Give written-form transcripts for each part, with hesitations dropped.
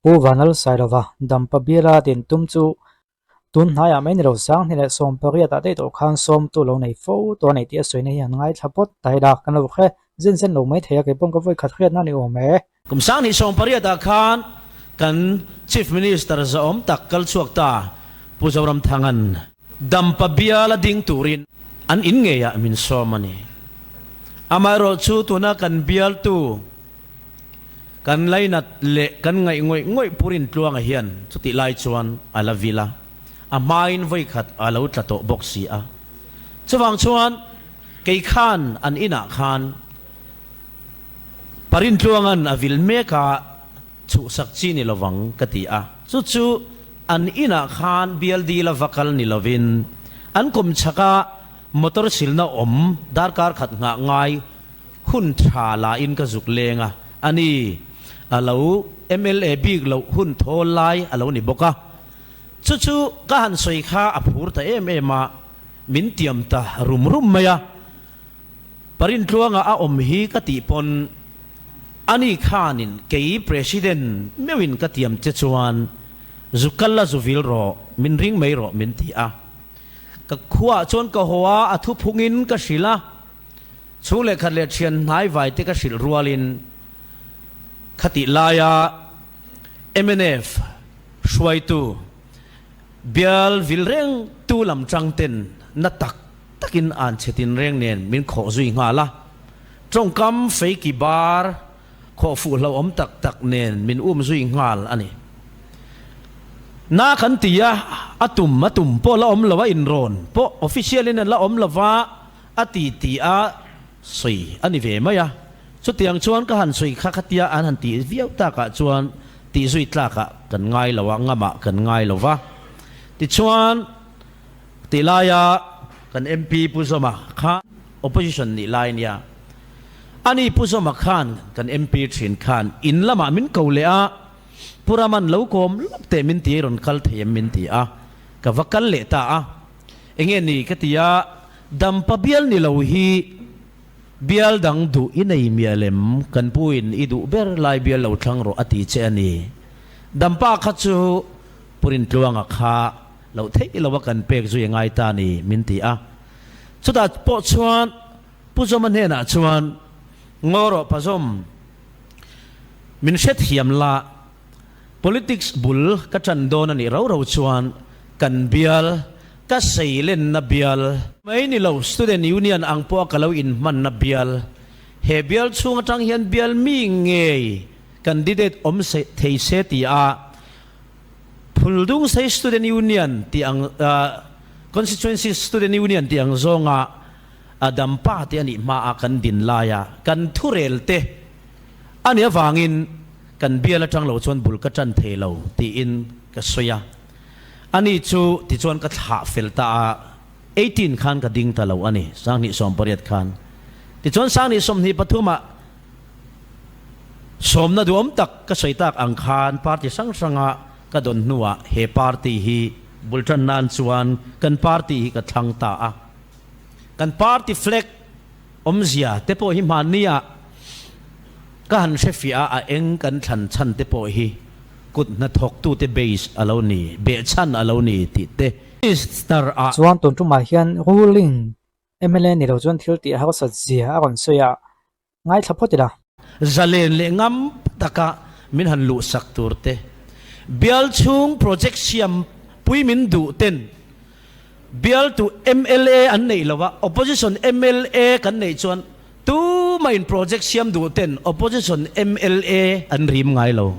Pu Vanlalsailova Dampa biala din tum chu tun hnaiah mai ni lo Sanghni leh Sawmpariat ah daih tawh khan sawmtu lo nei fo tawh a nei tih a sawina hi an ngaithla phawt ta ila kan lo hre zen zen lo mai thei a kei paw'n ka vawi khat hriatna a ni awm e. Kum Sanghni Sawmpariat ah khan kan Chief Minister zahawm tak kal chhuak ta Pu Zoramthanga'n Dampa biala ding turin an in ngeiah min sawm a ni. Amaherawhchu tuna kan bialtu Kan lainat leh kan ngaih ngawih ngawih Purin Tluanga hian chutih lai chuan a la vil a, a hmain vawikhat a lo tla tawh bawk si a. Chuvang chuan kei khan an inah khan Parin Tluanga'n a vil mek a, chhuhsak chi ni lovang ka ti a. Chu chu an inah khan bial dil a va kal ni lovin an kum chhaka motor silna awm darkar khat nghah ngai Hun tha la in ka zuk leng a, a ni, a lo mla bik loh hun thawl lai a lo ni bawk a. Chu chu ka han sawi kha a phur ta em em a, min tiam ta rum rum mai a. Parintluanga a awm hi ka tih pawn a ni khanin kei President meuhin ka tiam che chuan zu kal a zu vil rawh, min ring mai rawh min ti a. Ka khuaah chuan ka haw a, a thuphungin ka hrilh a. Chhung leh khat leh thian hnai vai te ka hrilh rualin khatih laia mnf hruaitu bial vil reng tu lam tang ten na tak takin an chhe tin reng nen min khawh zui nghal a, tawngkam feiki bar khawh fuh hlauhawm tak tak nen min um zui nghal a ni. Na kan ti a, a tum a tum pawh la awm lo a inrawn pawh official in an la awm lo va, A ti ti a sawi a ni ve mai a, chutiang chuan ka han sawi kha khatia an han tih viau takah chuan tih zui tlakah kan ngai lo a, ngamah kan ngai lo va. Tichuan, tih laia kan MP Pu Zawma kha opposition nih lai nia, ani Pu Zawma khan kan MP thin khan in lamah min ko leh a, Pu Raman lo kawm lawk teh min ti, rawn kal thei em min ti a, ka va kal leh ta a. Enge ni ka ti a, Dampa bial ni lo hi bial dang duh i nei mial em? Kan pu in i duh ber lai bial lo thlang rawh a ti che a ni. Dampa kha chu Purintluanga kha loh theih lo a kan pek zui a ngai ta ni min ti a. Chutah pawh chuan Pu Zawma hnenah chuan, Ngaw rawh Pa Zawm, min hrethiam la, Politics bul ka ṭan dawn a nih rau rau chuan kan bial, ka seilenna bial, mai ni lo Student Union ang pawha ka lo inhmanna bial, he bial chhung aṭang hian bial mi ngei candidate awm thei se ti a Phuldungsei Student Union tih ang Constituency Student Union tih ang zawnga a dampa te a nih hmaa kan din laia kan thurel te a nih avangin Kan bial atang lo chuan bul ka tan thei lo tiin ka sawi a, ani chu tichuan ka thlah fel ta a, 18 khan ka ding ta lo a ni, Sanghnih 18 khan. Tichuan Sanghnih 23 ah sawmna duhawm tak ka sawi tak ang khan party hrang hranga ka dawn hnuah he party hi bul tan nan chuan kan party hi ka thlang ta a, kan party flag awmzia te pawh hi hmanni ah Ka han hre fiah a, a eng kan thlan chhan te pawh hi kut hnathawktute base a lo ni, behchhan a lo ni tih te. Minister a. Chuan tun tumah hian ruling mla ni lo chuan thil tih harsat zia a rawn sawi a, ngaithla phawt ila. Zalen leh ngam taka min han luhsak tur te, bial chhung project siam pui min duh ten bialtu mla an neih lo a, opposition mla kan neih chuan Tumah in project siam duh ten opposition mla an rim ngai lo.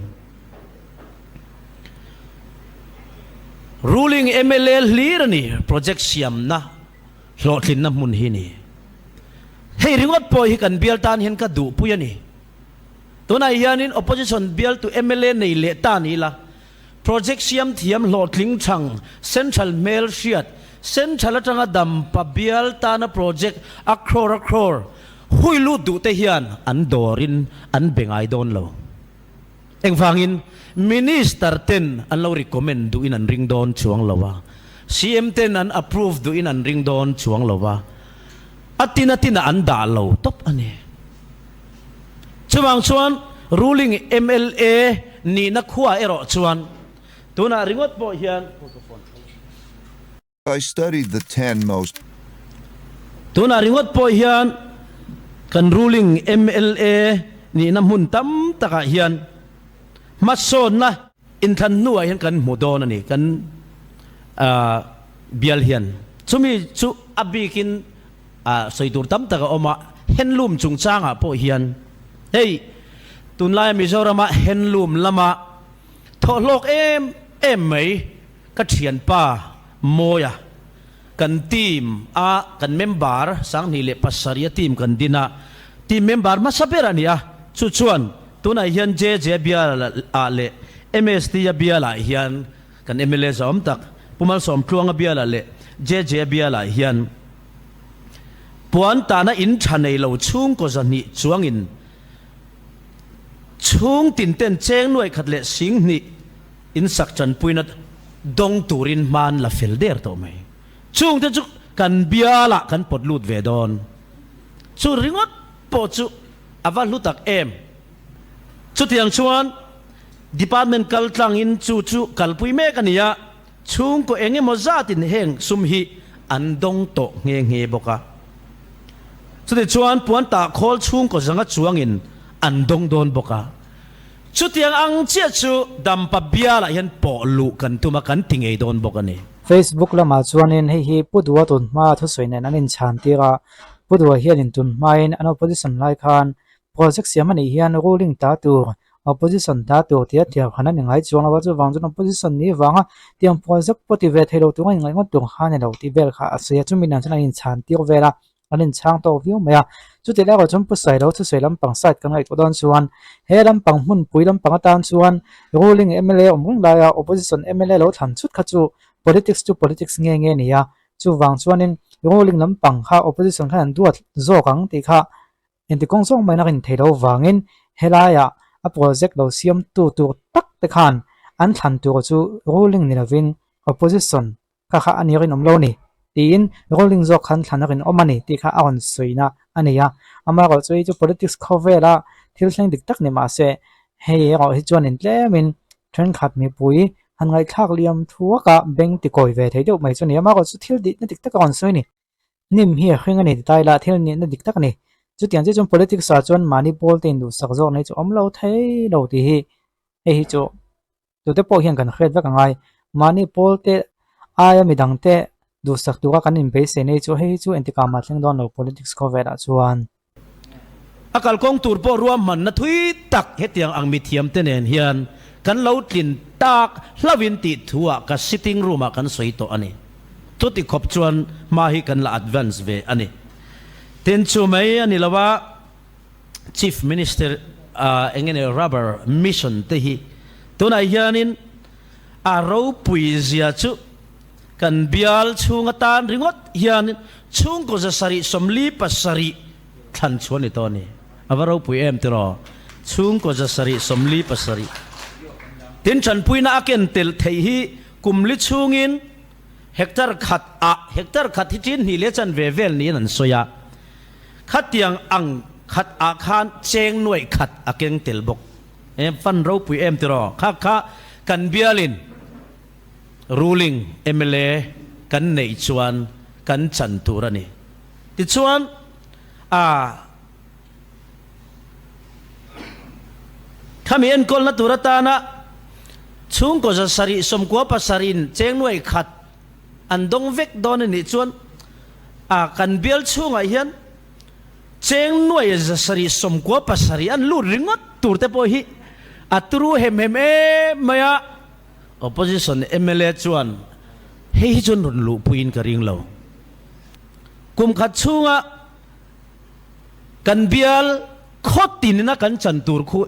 Ruling mla hlir a ni project siamna hlawhtlinna hmun hi ni. Hei ringawt pawh hi kan bial tan hian ka duhpui a ni. Tunah hianin opposition bialtu mla nei leh ta ni ila Project siam thiam hlawhtling chhang Central hmel hriat Central atanga dampa bial tana project a crore a crore hui lut duh te hian an dawrin an be ngai dawn lo. Engvangin Minister ten an lo recommend duhin an ring dawn chuang lo a, CM ten an approve duhin an ring dawn chuang lo a, a tin a tinah an dah lo tawp a ni. Chuvang chuan ruling mla. nihna khuaah erawh chuan tunah ringawt pawh hian I studied the ten most. Tunah ringawt pawh hian kan ruling mla nihna hmun tam takah hian hmasawnna inthlan hnuah hian kan hmu dawn a ni kan bial hian. Chumi chu a bikin sawi tur tam tak a awm a, handloom chungchangah pawh hian hei tunlaia Mizorama handloom lama thawhhlawk em em mai Ka thianpa Mawia, kan team a kan member 2007 a team kan din a, team member hmasa ber a ni a, chu chuan tunah hian JJ bial ah leh MST a bial ah hian kan mla zawm tak Pu Malsawmtluanga bial ah leh JJ bial ah hian puan tahna in tha nei lo chhungkaw 200 chuangin chhung tin ten cheng nuai khat leh 2000 In sak tanpuina dawng turin hma an la fel der tawh mai. Chungte chu kan bialah kan pawt lut ve dawn. Chu ringawt pawh chu a va hlu tak em. Chutiang chuan Department kal tlangin chu chu kalpui mek a ni a, chhungkaw eng emaw zatin heng sum hi an dawng tawh nghe nghe bawk a. Chutichuan puan tah khawl chhungkaw zanga chuangin an dawng dawn bawk a. Chutiang ang chiah chu Dampa bialah hian pawh luh kan tum a, kan ti ngei dawn bawk a ni. Facebook lamah chuanin hei hi Pu Dua tun hmaa thusawi nen an inchhan tir a, Pu Dua hianin tun hmain an opposition lai khan project siam a nih hian ruling ta tur, opposition ta tur tia thiam han a ni ngai chuang lo a, chuvang chuan opposition nih vanga tiang project pawh ti ve thei lo tur a inngaih ngawt tur kha a ni lo tih vel kha a sawi a, chumi nen chuan an inchhan tir vel a. An inchhang tawk viau mai a. Chutih lai erawh chuan Pu Sailo thusawi lampang side kan ngaihtuah dawn chuan he lampang hmunpui lampang atan chuan ruling mla awm reng laia opposition mla lo thlan chut kha chu politics chu politics nge nge a ni a. Chuvang chuanin ruling lampang kha opposition khan an duat zawk ang tih kha engti kawng zawng maiin a rin theih loh vangin helaiah a project lo siamtu tur tak te khan an thlan tur chu ruling ni lovin opposition kha kha a ni rinawm lo ni tiin ruling zawk khan thlan a rinawm a ni tih kha a rawn sawina a nei a. Amaherawh chu hei chu politics khawvela thil thleng dik tak ni mah se hei erawh hi chuanin tlemin thenkhat mipui han ngaihthlak liam thuaka beng ti kawi ve thei deuh mai chu a ni. Amaherawh chu thil dikna dik tak a rawn sawi a ni. Hnim hi a hring a ni ti ta ila thil nihna dik tak a ni. Chutiang chiah chuan politics ah chuan mahni pawl te induhsak zawk nei chu awm lo thei lo tih hi hei hi chu Tute pawh hian kan hriat vek angai. Mahni pawl te aia midang te duhsak tura kan inbeisei nei chu hei hi chu engtikah mah thleng dawn lo politics khawvelah chuan. A kalkawng tur pawh ruahmanna thui tak hetiang ang mithiam te nen hian kan lo tlin tak hlauhin tih thuah ka sitting room ah kan sawi tawh a ni. Chuti khawp chuan hma hi kan la advance ve a ni. Tin chu mai a ni lo a. Chief Minister eng nge rubber mission te hi tunah hianin a ropui zia chu kan bial chhung atan ringawt hian chhungkaw 747 thlan chhuah a ni tawh a ni. A va ropui em tiraw? Chhungkaw 747 tin tanpuina a ken tel theih hi kum li chhungin hectare khat ah hectare khat hi chin hnih leh chanve vel niin an sawi a. Khatiang ang khat ah khan cheng nuaih khat a keng tel bawk. E fan ropui em tiraw? Kha kha kan bialin ruling mla kan neih chuan kan chan tur a ni. Tichuan a khami enkawlna tur atana chhungkaw 797 in cheng nuaih khat an dawng vek dawn a nih chuan a kan bial chhungah hian cheng nuai 797 an lut ringawt tur te pawh hi a turu hem hem em mai a. Opposition mla chuan hei hi chuan rawn luhpuiin ka ring lo. Kum khat chhunga kan bial khaw tinina kan chan tur khu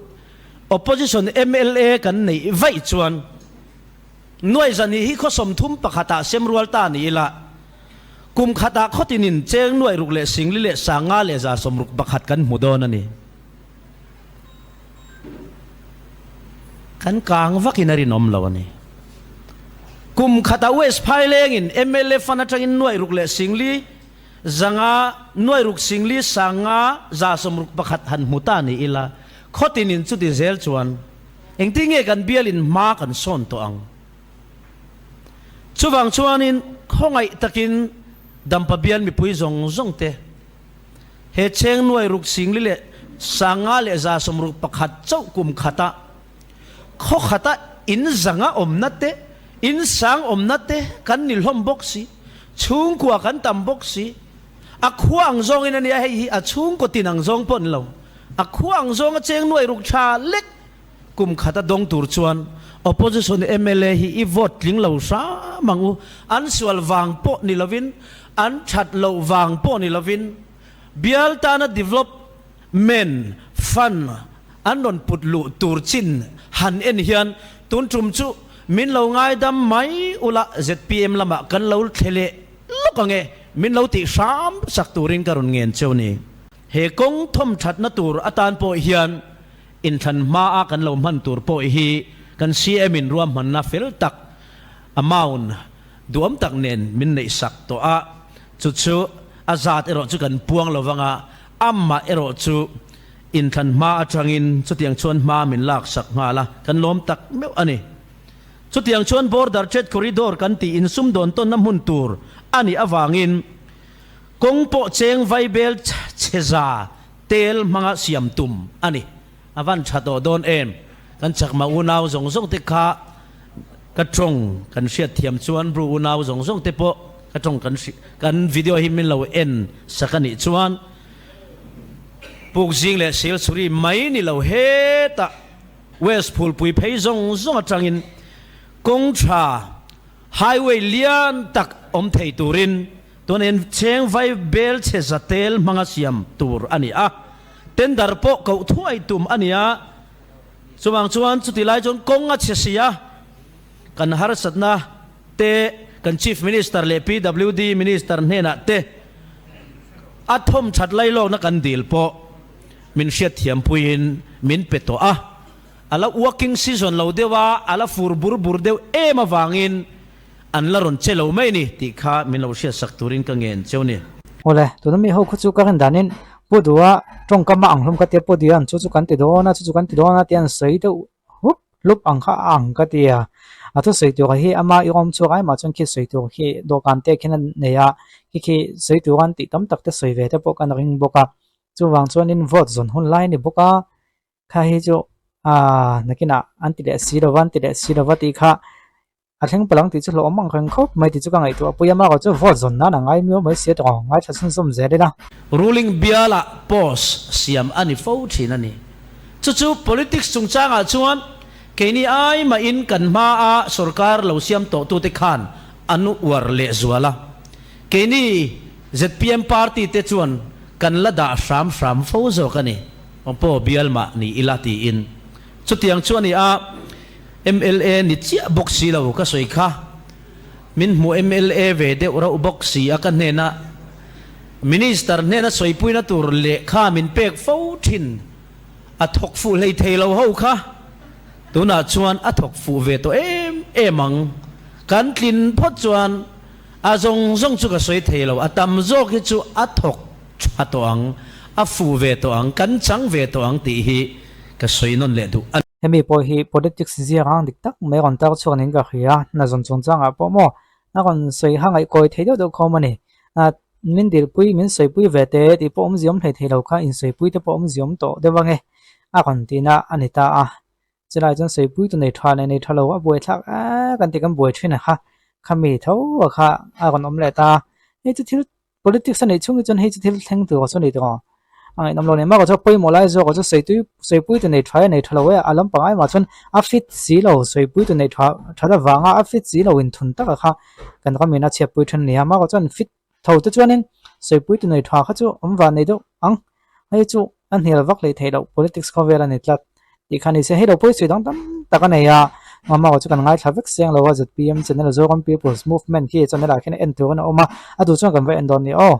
opposition mla kan neih vaih chuan Nuai zani hi khaw 31 ah sem rual ta ni ila, kum khatah khaw tinin cheng nuai ruk leh singli leh sanga leh 61 kan hmu dawn a ni. Kan kang vakin a rinawm lo a ni. Kum khatah West Phailengin mla fund atangin nuai ruk leh singli zanga nuai ruk singli sanga 61 han hmu ta ni ila, khaw tinin chuti zel chuan. Engtin nge kan bialin hma kan sawn tawh ang? Chuvang chuanin khawngaih takin Dampa bial mipui zawng zawng te he cheng nuai ruk singli leh 5161 chauh kum khata khaw khata in zanga awmna te, in sang awmna te kan ni hlawm bawk si, chhungkua kan tam bawk si. A khua ang zawngin a nia hei hi a chhungkaw tin ang zawng pawh ni lo. A khua ang zawnga cheng nuai ruk tha lek kum khat a dawng tur chuan opposition mla hi i vote tling lo hram ang u. An sual vang pawh ni lovin, an that loh vang pawh ni lovin bial tana development fund an rawn put luh tur chin han en hian tun tum chu min lo ngaidam mai ula zpm lamah kan lo thle leh lawk ang e, min lo tih hram sak turin ka rawn ngen cheu ni. He kawng thawm thatna tur atan pawh hian inthlan hmaa kan lo hman tur pawh hi kan CM in ruahmanna fel tak amount duam tak nen min neih sak tawh a, chu chu a zat erawh chu kan puang lo vang a, amah erawh chu inthlan hma atangin chutiang chuan hma min lak sak nghal a, kan lawm tak meuh a ni. Chutiang chuan Border Trade Corridor kan tih insumdawn tawnna hmun tur a nih avangin, Kawng pawh cheng vaibel chhe za tel hmanga siam tum a ni. A van tha tawh dawn em? Kan chakma unau zawng zawng te kha ka tawng kan hriat thiam chuan Bru unau zawng zawng te pawh ka tawng kan kan video hi min lo en sak a nih chuan Pukzing leh Silchuri mai ni lo hetah West Phulpui phei zawng zawng atangin kawng tha highway lian tak awm thei turin Tuanin cheng vai bel chhe za tel hmanga siam tur a ni a, tender pawh koh thuai tum a ni a, chuvang chuan chuti lai chuan kawng a chhe si a, kan harsatna te kan Chief Minister leh PWD Minister hnenah te a thawm that lailawkna kan dil pawh min hriatthiam puiin min pe tawh a, a la working season lo deuh a, a la fur bur bur deuh em avangin An la rawn che lo mai ni tih kha min lo hriatsak turin ka ngen cheu ni. Awle, tuna mi ho khu chu ka rin danin Pu Dua tawngkam a ang hlawm ka tia Pu Dua'n chu chu kan ti dawn a, chu chu kan ti dawn a tia an sawi deuh hup hlup ang kha a ang ka ti a. A thusawi tur hi ama i awm chhuak ai mah chuan khi sawi tur khi dawhkan te khian a nei a, khi khi sawi tur an tih tam tak te sawi ve te pawh kan ring bawk a. Chuvang chuanin vote zawn hun lai a ni bawk a. Kha hi chu aaa nakinah an ti leh si lova an ti leh si lova tih kha a thleng palang tih chu hlauhawm ang reng khawp mai tih chu ka ngaihtuah pui a mahrawh chu vote zawn nan a ngai miau mai si a tawng ngaithla chhunzawm zel ila. Ruling bialah post siam a ni fo thin a ni. Chu chu politics chungchangah chuan keini ai mahin kan hmaa sorkar lo siam tawhtute khan an uar lehzual a. Keini zpm party te chuan kan la dah hram hram fo zawk a ni. Pawh bial mah ni ila tiin chutiang chu a ni a, mla ni chiah bawk si lo ka sawi kha, min hmu mla ve deuh rauh bawk si a ka hnena Minister hnena sawipuina tur lehkha min pek fo thin a thawk fuh hlei thei lo ho kha tunah chuan a thawk fuh ve tawh em em ang, kan tlin phawt chuan a zawng zawng chu ka sawi thei lo, a tam zawk hi chu a thawk Tha tawh ang, a fuh ve tawh ang, kan chang ve tawh ang tih hi ka sawi nawn leh duh a ni. Hemi pawh hi politics ziak ang dik tak mai rawn tar chhuak niin ka hria, hna zawn chungchangah pawh maw a rawn sawi ha ngaihkawi thei deuh deuh khawm a ni. Min dilpui, min sawipui ve te tih pawh awmzia awm hlei thei lo kha insawipui te pawh awmzia awm tawh deuh ange a rawn tihna a ni ta a. Chulai chuan sawipui tu nei tha leh nei tha lo a buai thlak e kan ti kan buai thin a kha, khami tho a kha a rawn awm leh ta a, hei chu thil Politics a neih chhung hi chuan hei chu thil thleng tur a chu ni tawh a ngaihnawm lo nen bakah chuan pawimawh lai zawk ah chuan sawitui sawipui tu nei tha e nei tha lo e a lampang ai mah chuan a fit si lo sawipui tu nei tha that avanga a fit si lo inthun taka kha kan ram in a chhiatpui then a ni a bakah chuan fit tho te chuanin sawipui tu nei tha kha chu awm van nei deuh ang hei chu a hnial vak leh theih loh politics khawvel a ni tlat tih kha ni se hei lo pawh hi sawi dang tam tak a nei a mama chu kan ngaithla vek seng lo a zpm channel Zoram People's Movement khi channel ah khian en tur in a awm a a duh chuan kan va en dawn ni aw.